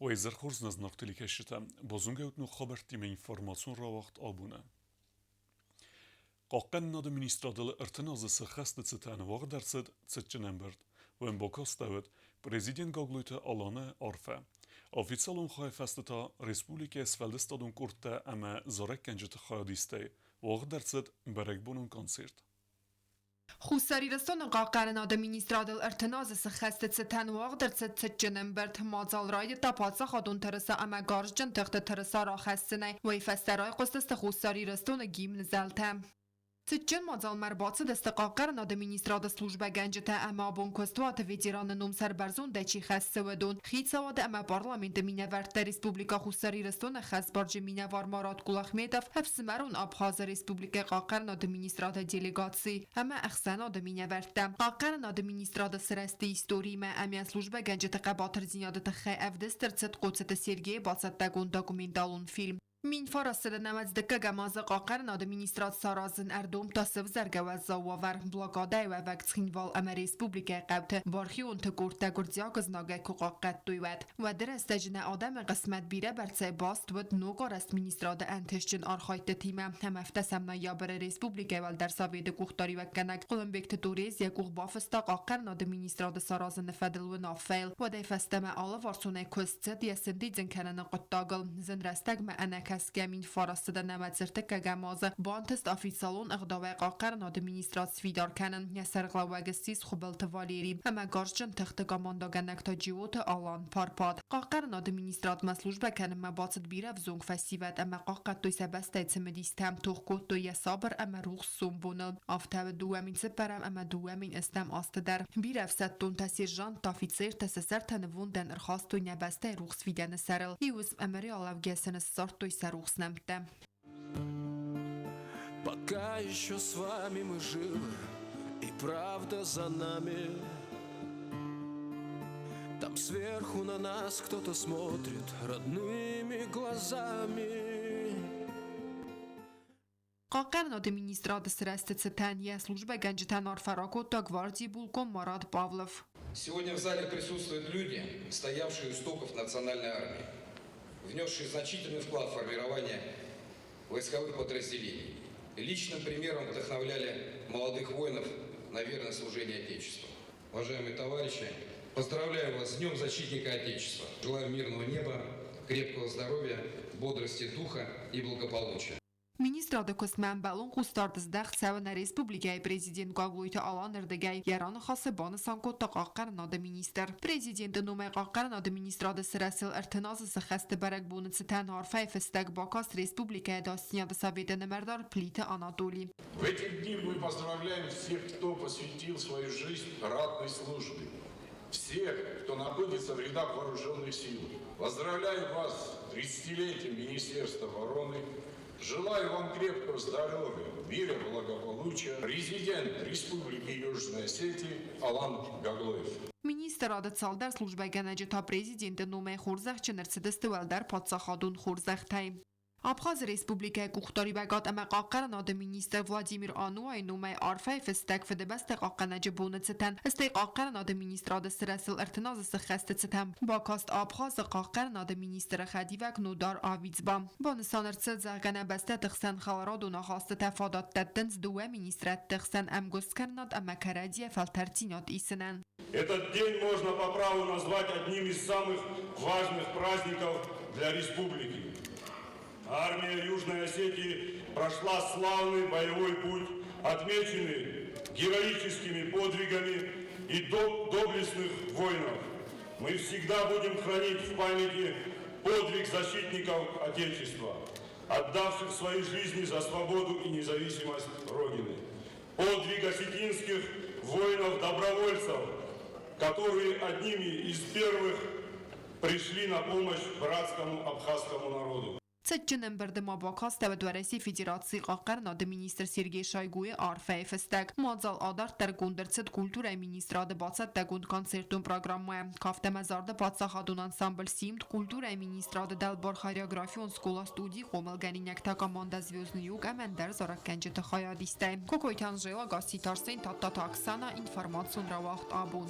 Уӕ изӕр хорз нӕ зынаргъ телекӕсджытӕ! Базонгӕ ут ног хабӕрттимӕ информацион рауагъд абоны. Хъахъхъӕнынады министрадыл 30 азы цы хӕсты цытӕн уагъд ӕрцыд цытджын ӕмбырд, уым бакастӕуыд президент Гаглойты Аланы арфӕ. Официалон хайы фӕстӕ та республикӕйы сфӕлдыстадон къордтӕ ӕмӕ зарӕггӕнджыты хайадистӕй уагъд ӕрцыд бӕрӕгбонон концерт. Хуссар Ирыстоны Хъахъхъӕнынады министрадыл 30 азы сыххӕсты цытӕн уагъд ӕрцыд цытджын ӕмбырд. Мадзал райдыдта паддзахадон тырыса ӕмӕ гарзджын тыхты тырыса рахӕссынӕй. Уый фӕстӕ райхъуыстысты Хуссар Ирыстоны гимны зӕлтӕ. Цытджын мадзалмӕ ӕрбацыдысты Хъахъхъӕнынады министрады службӕгӕнджытӕ ӕмӕ абон куыстуаты ветераны ном сӕрбӕрзондӕй чи хӕссы, уыдон, хицауады ӕмӕ парламенты минӕвӕрттӕ Республикӕ Хуссар Ирыстоны хӕсбарджын минӕвар Марат Кулахметов, ӕфсымӕрон Абхазы Республикӕйы Хъахъхъӕнынады министрады делегаци ӕмӕ ӕхсӕнады минӕвӕрттӕ. Хъахъхъӕнынады министрады сырӕзты историимӕ ӕмӕ службӕгӕнджыты хъӕбатырдзинады тыххӕй ӕвдыст ӕрцыд Хъоцыты Сергейы бацӕттӕгонд документалон фильм. Минфарасты нымӕц дыккӕгӕм азы Хъахъхъӕнынады министрад саразын ӕрдомдта сӕвзӕргӕ уӕззау уавӕр блокадӕйы уӕвӕг Цхинвал ӕмӕ республикӕйы хъӕуты бархионты къордтӕ гуырдзиаг знагӕй куы хъахъхъӕдтой, уӕд. Уӕды рӕстӕджы нӕ адӕмы хъысмӕт бирӕбӕрцӕй баст уыд ногарӕзт министрады ӕнтыстджын архайдтытимӕ ӕмӕ афтӕ сӕм ноябры республикӕйы Уӕлдӕр Советы къухдариуӕггӕнӕг Хъуылымбегты Торез йӕ къух бафыста Хъахъхъӕнынады министрады саразыны фӕдыл уынаффӕйыл. Уӕдӕй фӕстӕмӕ алыварсонӕй куыст цыд йӕ сӕндидзын кӕныны хъуыддагыл. Зын рӕстӕгмӕ ӕнӕкӕсгӕ 1009 ӕртыккӕгӕм азы бантыст официалон ӕгъдауӕй Хъахъхъӕнынады министрад сфидар кӕнын. Йӕ сӕргълӕууӕг ссис Хуыбылты Валери ӕмӕ гарзджын тыхты командӕгӕнӕг та Джиоты Алан Парпат. Хъахъхъӕнынады министрадмӕ службӕ кӕнынмӕ бацыд бирӕ ӕвзонг фӕсивӕд ӕмӕ хъахъхъӕдтой сӕ бӕстӕйы цымыдистӕ, тох кодтой йӕ сабыр ӕмӕ рухс сомбоныл. Афтӕ уыд 2004 ӕмӕ 2008 азты дӕр. Бирӕ ӕфсӕддонтӕ, сержанттӕ, офицертӕ сӕ сӕртӕ нывондӕн ӕрхастой нӕ бӕстӕйы рухс фидӕны сӕрыл. Иу уысм ӕмӕ реалӕвгӕ сын ссардтой сӕ рухс нӕмттӕ. Пока еще с вами мы живы, и правда за нами. Там сверху на нас кто-то смотрит родными глазами. Хъахъхъӕнынады министрады сырӕзты цытӕн йӕ службӕгӕнджытӕн арфӕ ракодта гвардийы булкъон Марат Павлов. Сегодня в зале присутствуют люди, стоявшие у истоков национальной армии, внесшие значительный вклад в формирование войсковых подразделений. Личным примером вдохновляли молодых воинов на верное служение Отечеству. Уважаемые товарищи, поздравляю вас с Днем Защитника Отечества. Желаю мирного неба, крепкого здоровья, бодрости духа и благополучия. Министрады куыстмӕ ӕмбӕлон хъусдард здӕхт цӕуы нӕ республикӕйы президент Гаглойты Аланы рдыгӕй, йӕ раныхасы банысан кодта хъахъхъӕнынады министр. Президенты номӕй хъахъхъӕнынады министрады сырӕзтыл 30 азы сыххӕсты бӕрӕгбоны цытӕн арфӕйы фыстӕг бакаст республикӕйы ӕдасдзинады советы нымӕрдар Плиты Анатоли. В эти дни мы поздравляем всех, кто посвятил свою жизнь ратной службе, всех, кто находится в рядах вооруженных сил. Поздравляю вас с 30-летием Министерства обороны. Желаю вам крепкого здоровья, мира, благополучия. Президент Республики Южная Осетия Алан Гаглоев. Министрады цалдӕр службӕгӕнӕджы та президенты номӕй хорзӕхджын ӕрцыдысты уӕлдӕр паддзахадон хорзӕхтӕй. Абхазы Республикӕйы къухдариуӕгад ӕмӕ хъахъхъӕнынады министр Владимир Ануайы номӕй арфӕйы фыстӕг Фыдыбӕстӕ хъахъхъӕнӕджы боны цытӕн, стӕй хъахъхъӕнынады министрады сырӕзтыл 30 азы сыххӕсты цытӕн бакаст Абхазы хъахъхъӕнынады министры хӕдивӕг Нодар Авидзба. Банысан ӕрцыд, зӕгъгӕ, нӕ бӕстӕты хсӕн хӕларадон ахастытӕ фадат дӕттынц дыууӕ министрӕдты хсӕн ӕмгуысткӕнынад ӕмӕ кӕрӕдзийӕ фӕлтӕрддзинад исынӕн. Этот день можно по праву назвать одним из самых важных праздников для республики. Армия Южной Осетии прошла славный боевой путь, отмеченный героическими подвигами и доблестных воинов. Мы всегда будем хранить в памяти подвиг защитников Отечества, отдавших свои жизни за свободу и независимость Родины. Подвиг осетинских воинов-добровольцев, которые одними из первых пришли на помощь братскому абхазскому народу. Цытджын ӕмбырды ма бакастӕуыд Уӕрӕсейы Федерацийы хъахъхъӕнынады министр Сергей Шойгуйы арфӕйы фыстӕг. Мадзал адарддӕргонд ӕрцыд культурӕйы министрады бацӕттӕгонд концертон программӕйӕ. Кафт ӕмӕ зарды паддзахадон ансамбль «Симд», культурӕйы министрады дӕлбар хореографион скъола-студийы хъомылгӕнинӕгтӕ командӕ «Звездный юг» ӕмӕ ӕндӕр зарӕггӕнджыты хайадистӕй. Кокойты Анжела, Гасситы Арсен, Тадтаты Оксана, информацион рауагъд «Абон».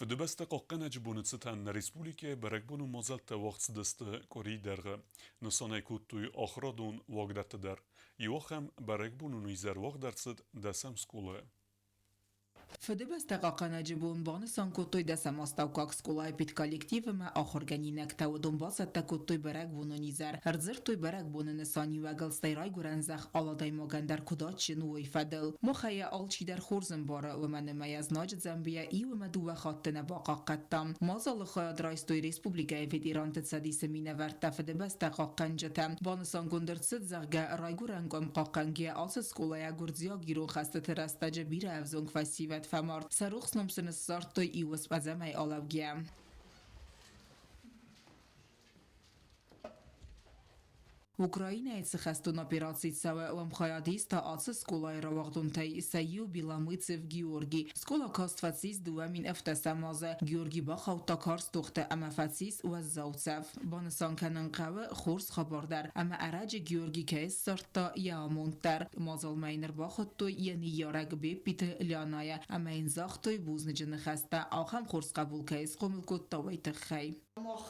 Фыдыбӕстӕ хъахъхъӕнӕджы боны цытӕн нӕ республикӕйы бӕрӕгбонон мадзӕлттӕ уагъд цыдысты къуырийы дӕргъы. Нысан ӕй кодтой ахуырадон уагдӕтты дӕр. Иу ахӕм бӕрӕгбонон изӕр уагъд ӕрцыд дӕсӕм скъолайы. Фыдыбӕстӕ хъахъхъӕнӕджы бон банысан кодтой дӕсӕм астӕуккаг скъолайы педколлектив ӕмӕ ахуыргӕнинӕгтӕ. Уыдон бацӕттӕ кодтой бӕрӕгбонон изӕр, ӕрдзырдтой бӕрӕгбоны нысаниуӕгыл, стӕй райгуырӕн зӕхх алы адӕймагӕн дӕр куыд адджын у, уый фӕдыл. Махӕй йӕ алчидӕр хорз ӕмбары, уымӕн ӕмӕ йӕ знаджы дзӕмбыйӕ иу ӕмӕ дыууӕ хатты нӕ бахъахъхъӕдта. Мадзалы хайад райстой республикӕйы ветеранты цӕдисы минӕвӕрттӕ, Фыдыбӕстӕ хъахъхъӕнджытӕ. Банысангонд ӕрцыд, зӕгъгӕ, райгуырӕн къуым хъахъхъӕнгӕйӕ ацы скъолайӕ гуырдзиаг-ирон хӕстыты рӕстӕджы бирӕ ӕвзонг фӕсивӕд фӕмард, сӕ рухс ном сын ссардтой иу ӕдзӕмӕй алӕугӕйӕ. Украинӕйы цы хӕстон операци цӕуы, уым хайад иста ацы скъолайы рауагъдонтӕй сӕ иу Беломыцев Георгий. Скъола каст фӕцис 2007 азы. Георгий бахаудта карз тохты ӕмӕ фӕцис уӕззау цӕф. Банысан кӕнын хъӕуы хорз хабар дӕр, ӕмӕ ӕрӕджы Георгий кӕй ссардта йӕ амонд дӕр. Мадзалмӕ йын ӕрбахуыдтой йӕ ныййарӕг Беппиты Лианӕйы ӕмӕ йын загътой бузныджы ныхӕстӕ, ахӕм хорз хъӕбул кӕй схъомыл кодта, уый тыххӕй. Мах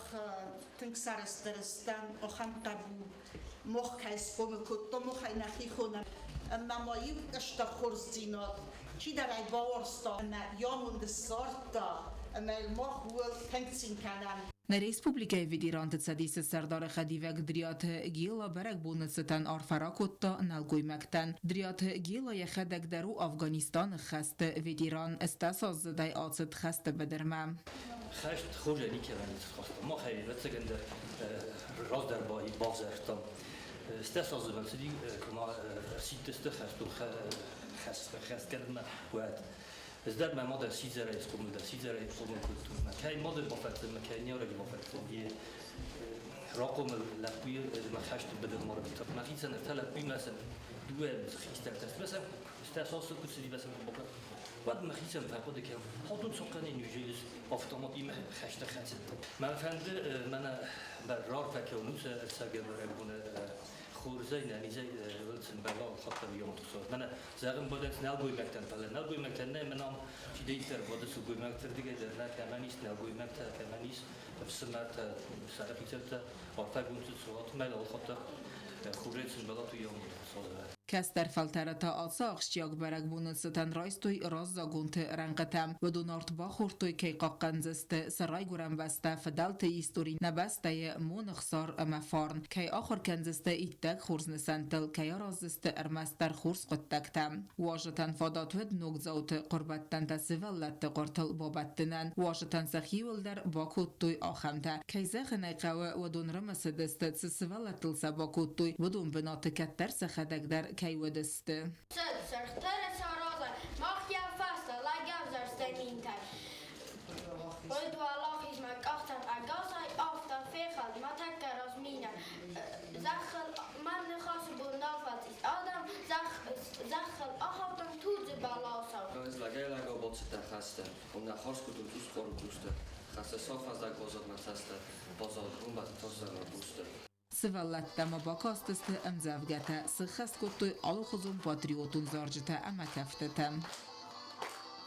тынг сӕрыстыр стӕм, ахӕм хъӕбул мах кӕй схъомыл кодтам, махӕй нӕхи хонӕм. Ӕмӕ ма иу стыр хорздзинад, чидӕр ӕй бауарзта ӕмӕ йӕ амонд ссардта, ӕмӕ йыл мах ууыл тынг цин кӕнӕм. Нӕ республикӕйы ветеранты цӕдисы сӕрдары хӕдивӕг Дриаты Гела бӕрӕгбоны цытӕн арфӕ ракодта нӕлгоймӕгтӕн. Дриаты Гела йӕхӕдӕг дӕр у Афганистаны хӕсты ветеран, стӕсаздзыдӕй ацыд хӕсты быдырмӕ. Хӕст хорзӕй никӕмӕн ницы Махӕй, ӕвӕццӕгӕн дӕр, раздӕр бавзӕрстам. Стӕсаздзыдӕн цыди, куы ӕрсидтысты хӕстон хӕст кӕнынмӕ, уӕд. Ӕз дӕр мӕ мадӕн сидзӕрӕй схъомыл дӕн, сидзӕрӕй схъомыл кодтон. Мӕ кӕй мады бафӕрдтон, мӕ кӕй ниарӕджы бафӕрдтон, е рахъомыл лӕппуйы мӕ хӕсты быдырмӕ рбыдта. Мӕхицӕн ӕртӕ лӕппуимӕ сӕ дыууӕ хистӕртӕ сӕ стӕсаздзыд куы цыди, сӕ Уӕд мӕхицӕн фӕхъуыды кӕн, ходун цохъӕни нюжилис автоматимӕ хӕстӕ хӕцыд. Мӕн фӕнды мӕнӕ рарфӕ кӕнун ӕцӕгӕ бӕрӕгбоны хорзӕй, нӕнизӕй вӕлцын бӕлал хаттӕн йомтхсор. Мӕнӕ зӕгъын бадӕнц нӕлгоймӕгтӕн, фӕлӕ нӕлгоймӕгтӕн нӕ, мӕн ам чидӕриддӕр бады сылгоймӕгты рдыгӕй дӕр нӕ кӕмӕн ис нӕлгоймӕгтӕ, кӕмӕн ис ӕфсымӕртӕ, сӕрыхицӕуттӕ, арфӕгонд цуат, мӕлал хаттӕ хорзӕй сын бӕлату йомтхсор. Кӕстӕр фӕлтӕры та ацы ахсджиаг бӕрӕгбоны цытӕн райстой раззагонты рӕнхъытӕ. Уыдон арт бахордтой, кӕй хъахъхъӕндзысты сӕ райгуырӕн бӕстӕ, фыдӕлты истори, нӕ бӕстӕйы моны хсар ӕмӕ фарн, кӕй ахуыр кӕндзысты иттӕг хорз нысӕнттыл, кӕй араздзысты ӕрмӕстдӕр хорз хъуыддӕгтӕ. Уазджытӕн фадат уыд ногдзауты хъуырбӕттӕнтӕ сывӕллӕтты хъуыртыл бабӕттынӕн. Уазджытӕн сӕхиуыл дӕр бакодтой ахӕмтӕ. Кӕй зӕгъын ӕй хъӕуы, уыдон рымысыдысты, цы сывӕллӕттыл сӕ бакодтой, уыдон бынаты кӕддӕр сӕхӕдӕг дӕр кӕй уыдысты. Цыд, сырхтӕры сараза, мах йӕ фӕстӕ лӕгӕвзӕрстӕй минтӕй. Уӕд уӕлахизмӕ къӕхтӕн ӕгасӕй афтӕ фехӕлд мӕ тӕккӕ раз минӕ. Зӕххыл мӕн ныхасы бон нал фӕцис адӕм, зӕххыл ахаудтам тудзы бӕласау. Ӕз лӕгӕй-лӕгау бацыдтӕн хӕсты, уым нӕ хорз куыд уыд ус-хъоры къусты, хӕссы сау фӕззӕг баззад мӕ цӕсты, баззад уым бӕтӕтоссӕг бусты. Сывӕллӕттӕ ма бакастысты ӕмдзӕвгӕтӕ, сыххӕст кодтой алыхуызон патриотон зарджытӕ ӕмӕ кӕфтытӕ.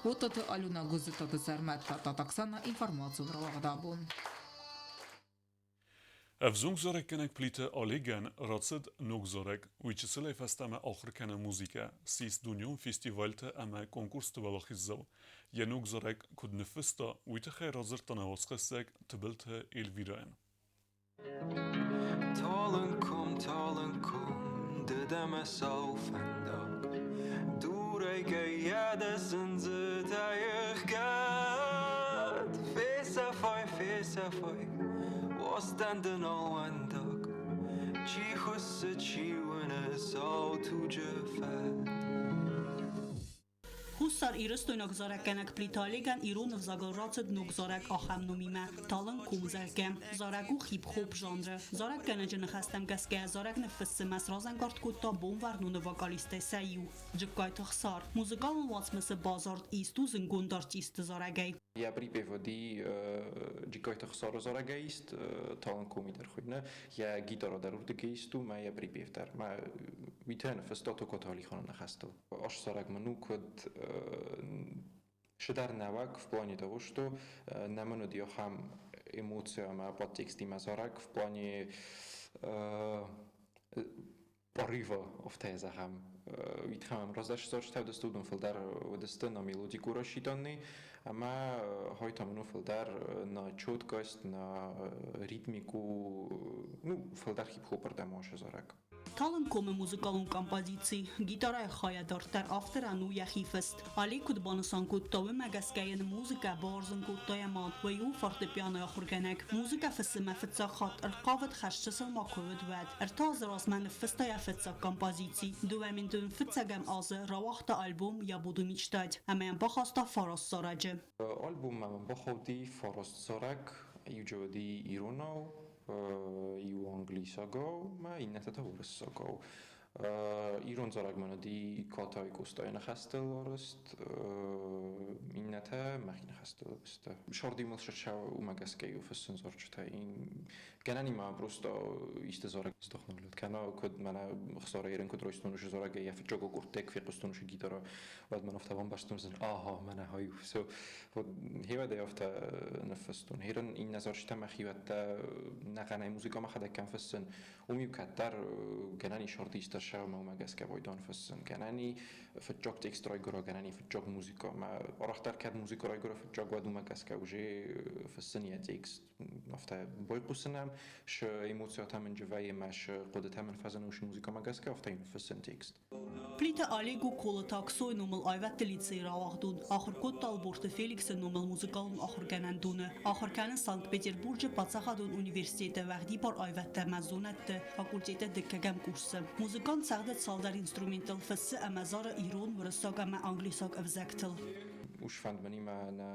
Отаты Алена Гуыззытаты Сӕрмӕт, Татаксана информацион рауагъд абон. Ӕвзонг зарӕггӕнӕг Плиты Олегӕн рацыд ног зарӕг. Уый чысылӕй фӕстӕмӕ ахуыр кӕны музыкӕ, ссис дунеон фестивальтӕ ӕмӕ конкурсты уӕлахиздзау. Йӕ ног зарӕг куыд ныффыста, уый тыххӕй радзырдта нӕ уацхӕссӕг Тыбылты Эльвирӕйӕн. Талынг ком, талынг ком, ды дӕ мӕ сау фӕндаг. Дурӕй дӕ сындзытӕ ӕхгӕд. Фесӕфай, фесӕфай, уастӕн дын ӕууӕндаг. Чи хуыссы, чи уыны сау туджы фӕд. Хуссар Ирыстойнаг зарӕггӕнӕг Плиты Олегӕн ирон ӕвзагыл рацыд ног зарӕг ахӕм номимӕ «Талынг ком», зӕгъгӕ. Зарӕг у хип-хоп жанры. Зарӕггӕнӕджы ныхӕстӕм гӕсгӕ зарӕг ныффыссынмӕ сразӕнгард кодта Бонвӕрноны вокалисттӕй сӕ иу, Джыккайты Хсар. Музыкалон уацмысы базард ист у зынгонд артисты зарӕгӕй. Я припеводи Джиккайты Хсары зарӕгӕй ист, Талынг коми дӕр хуыйны. Йӕ гитара дӕр уырдыгӕй ист у, мӕ йӕ припев дӕр. Мӕ уый та ныффыста Токаты Алиханы ныхӕстыл. Ас зарӕг мын у, куыд Шыдар нӕуӕг в плане того, что нӕмын уыди ахӕм эмоция ӕмӕ подтекстимӕ зарӕг в плане порыва, афтӕ зӕгъӕм. Уый тыххӕй мӕм раздӕр зарджытӕ уыдысты, уыдон фылдӕр уыдысты на мелодику рассчитанный, ӕмӕ хай там, ну, фылдӕр на четкость, на ритмику, ну, фылдӕр хип-хопырдӕм уасы зарӕг. Талынг комы музыкалон композици гитарӕйы хайӕ дарддӕр авторӕн у йӕхи фыст. Олег куыд банысан кодта, уымӕ гӕсгӕ йын музыкӕ бауарзын кодта йӕ мад, уый у фортепианойы ахуыргӕнӕг. Музыкӕ фыссынмӕ фыццаг хатт ӕрхъавыд хӕсчысыл ма куы уыд, уӕд. Ӕртӕ азы размӕ ныффыста йӕ фыццаг композици. 2005 азы рауагъта альбом «Я буду мечтать» ӕмӕ йӕм бахаста фараст зарӕджы. Альбоммӕ мӕм бахауди фараст зарӕг, иуджы уыди иронау, иу англисагау ӕмӕ иннӕтӕ та уырыссагау. Ирон зарӕг мын уыди Катай Къостайы ныхӕстыл арӕзт, иннӕтӕ мӕхи ныхӕстыл сты. Сӕрд-иу мыл сырсау, уымӕ гӕсгӕ-иу фыссын зарджытӕ. Гӕнӕн ма просто исты зарӕг вдохновлют кӕна, куыд мӕнӕ Хсары ерын куыд райстон уышы зарӕгӕй, йӕ фыццаг къурттӕг фехъуыстон уышы гитара, уӕд мӕн афтӕ бамбӕрстон, ага, мӕнӕ хай у. Все, вот хевӕдӕй афтӕ ныффыстон. Херын иннӕ зарджытӕ мӕхиуӕттӕ нӕхъӕнӕй музыкӕ мӕхӕдӕг кӕм фыссын, уым-иу кӕддӕр гӕнӕн ис артисттӕ сӕумӕ уымӕ гӕсгӕ байдон фыссын. Гӕнӕн и фыццаг текст райгуыра, гӕнӕн и фыццаг музыкӕ. Мӕ арӕхдӕр кӕд музыкӕ райгуыра фыццаг, уӕд уымӕ гӕсгӕ уже фыссын йӕ текст. Афтӕ байхъусын ӕм, шы эмоциятӕ мын вӕййы мӕ шы хъуыдытӕ мын фӕзыны уышы музыкӕмӕ гӕсгӕ, афтӕ йын фыссын текст. Плиты Олег у Колыты Аксойы номыл аивӕдты лицейы рауагъдон. Ахуыр кодта Ӕлборты Феликсы номыл музыкалон ахуыргӕнӕндоны. Ахуыр кӕны Санкт-Петербурджы паддзахадон университеты уӕгъдибар аивӕдтӕ ӕмӕ зонӕдты факультеты дыккӕгӕм курсы. Музыкант цӕгъды цалдӕр инструментыл, фыссы ӕмӕ зары ирон, уырыссаг ӕмӕ англисаг ӕвзӕгтыл. Уыш фӕнд мӕнимӕ нӕ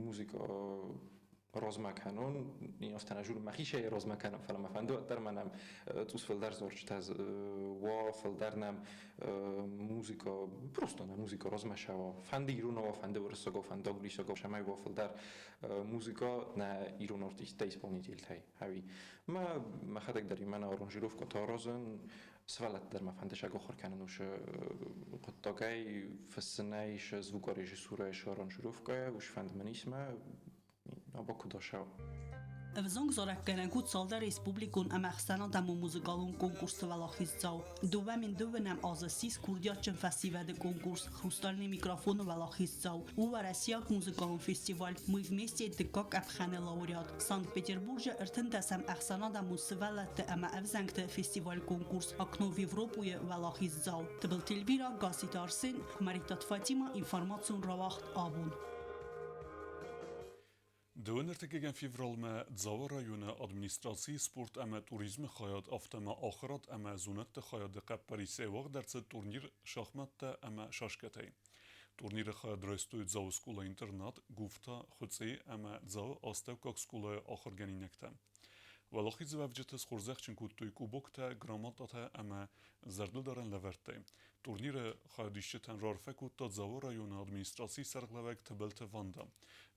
музыкӕ размӕ кӕнон, афтӕ нӕ журы мӕхицӕй размӕ кӕнон, фӕлӕ мӕ фӕнды уӕддӕр мӕ нӕм цъус фылдӕр зарджытӕ уа, фылдӕр нӕм музыка, просто нӕ музыка размӕ сӕуа. Фӕнды иронау, фӕнды уырыссагау, фӕнды англисагау, цӕмӕй уа фылдӕр музыка нӕ ирон артисттӕ, исполнительтӕй. Ӕви мӕ мӕхӕдӕг дӕр имӕ нӕ аранжировкӕтӕ аразын, сывӕллӕтты дӕр мӕ фӕнды сагахуыр кӕнын уышы хъуыддагӕй, фыссынӕй, сӕ звукорежиссурӕйы, сӕ аранжировкӕйӕ, уыш фӕнды мын исмӕ, Або куыд асау. Ӕвзонг зарӕггӕнӕг у цалдӕр республикон ӕмӕ ӕхсӕнадӕмон музыкалон конкурсы уӕлахиздзау. 2002 азы ссис курдиатджын фӕсивӕды конкурс «Хрустальный микрофон»-ы уӕлахиздзау. У уӕрӕсейаг музыкалон фестиваль «Мы вместе» дыккаг къӕпхӕны лауреат. Санкт-Петербурджы 13-ӕм ӕхсӕнадӕмон сывӕллӕтты ӕмӕ ӕвзӕнгты фестиваль-конкурс «Окно в Европу»-йы уӕлахиздзау. Тыбылты Эльвира, Гасситы Арсен, Куымӕридтаты Фатимӕ, информацион рауагъд «Абон». 2 февралмӕ Дзауы районы администрацийы спорт ӕмӕ туризмы хайад, афтӕ ма ахуырад ӕмӕ зонӕдты хайады хъӕппӕрисӕй уагъд ӕрцыд турнир шахматтӕ ӕмӕ шашкӕтӕй. Турниры хайад райстой Дзауы скъола-интернат, Гуфта, Хуыцъе ӕмӕ Дзауы астӕуккаг скъолайы ахуыргӕнинӕгтӕ. Уӕлахизуӕвджыты схорзӕхджын кодтой кубоктӕ, грамотатӕ ӕмӕ зӕрдылдарӕн лӕвӕрттӕй. Турниры хайадисджытӕн раарфӕ кодта Дзауы районы администрацийы сӕргълӕууӕг Тыбылты Ванда.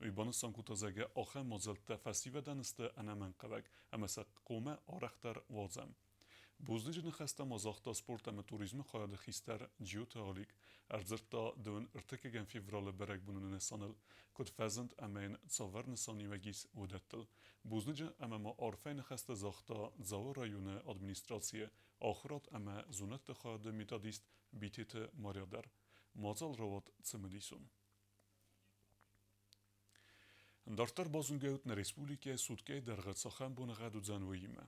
Уый банысан кодта, зӕгъгӕ, ахӕм мадзӕлттӕ фӕсивӕдӕн сты ӕнӕмӕнгхъӕуӕг ӕмӕ сӕ хъуамӕ арӕхдӕр уадзӕм. Бузныджы ныхӕстӕ ма загъта спорт ӕмӕ туризмы хайады хистӕр Джиоты Алик. Ӕрдзырдта 23 февралы бӕрӕгбоны нысаныл, куыд фӕзынд ӕмӕ йын цавӕр нысаниуӕг ис, уыдӕттыл. Бузныджы ӕмӕ ма арфӕйы ныхӕстӕ загъта Дзауы районы администрацийы ахуырад ӕмӕ зонӕдты хайады методист Битеты Мария дӕр. Мадзал рауад цымыдисон. Дарддӕр базонгӕ ут нӕ республикӕйы суткӕйы дӕргъы цахӕм боныгъӕд уыдзӕн, уыимӕ.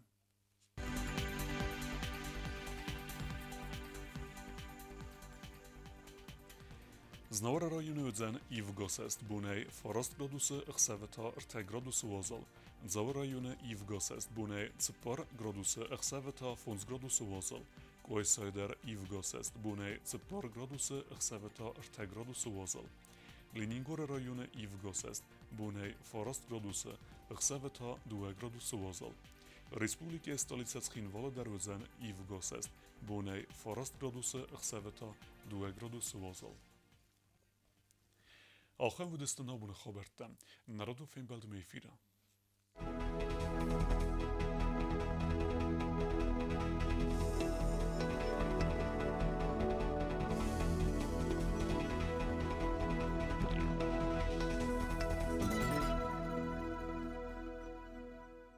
Знауыры районы уыдзӕн ивгӕсӕст бонӕй 9 градусы, ӕхсӕвы та 3 градусы уазал. Дзауы районы ивгӕсӕст бонӕй 4 градусы, ӕхсӕвы та 5 градусы уазал. Къуайсайы дӕр ивгӕсӕст бонӕй 4 градусы, ӕхсӕвы та 3 градусы уазал. Ленингоры районы ивгӕсӕст бонӕй 9 градусы, ӕхсӕвы та 2 градусы уазал. Республикӕйы столицӕ Цхинвалы дӕр уыдзӕн ивгӕсӕст бонӕй 9 градусы, ӕхсӕвы та 2 градусы уазал. Ахӕм уыдысты нӕ абоны хабӕрттӕ. Народон фембӕлдмӕ эфиры.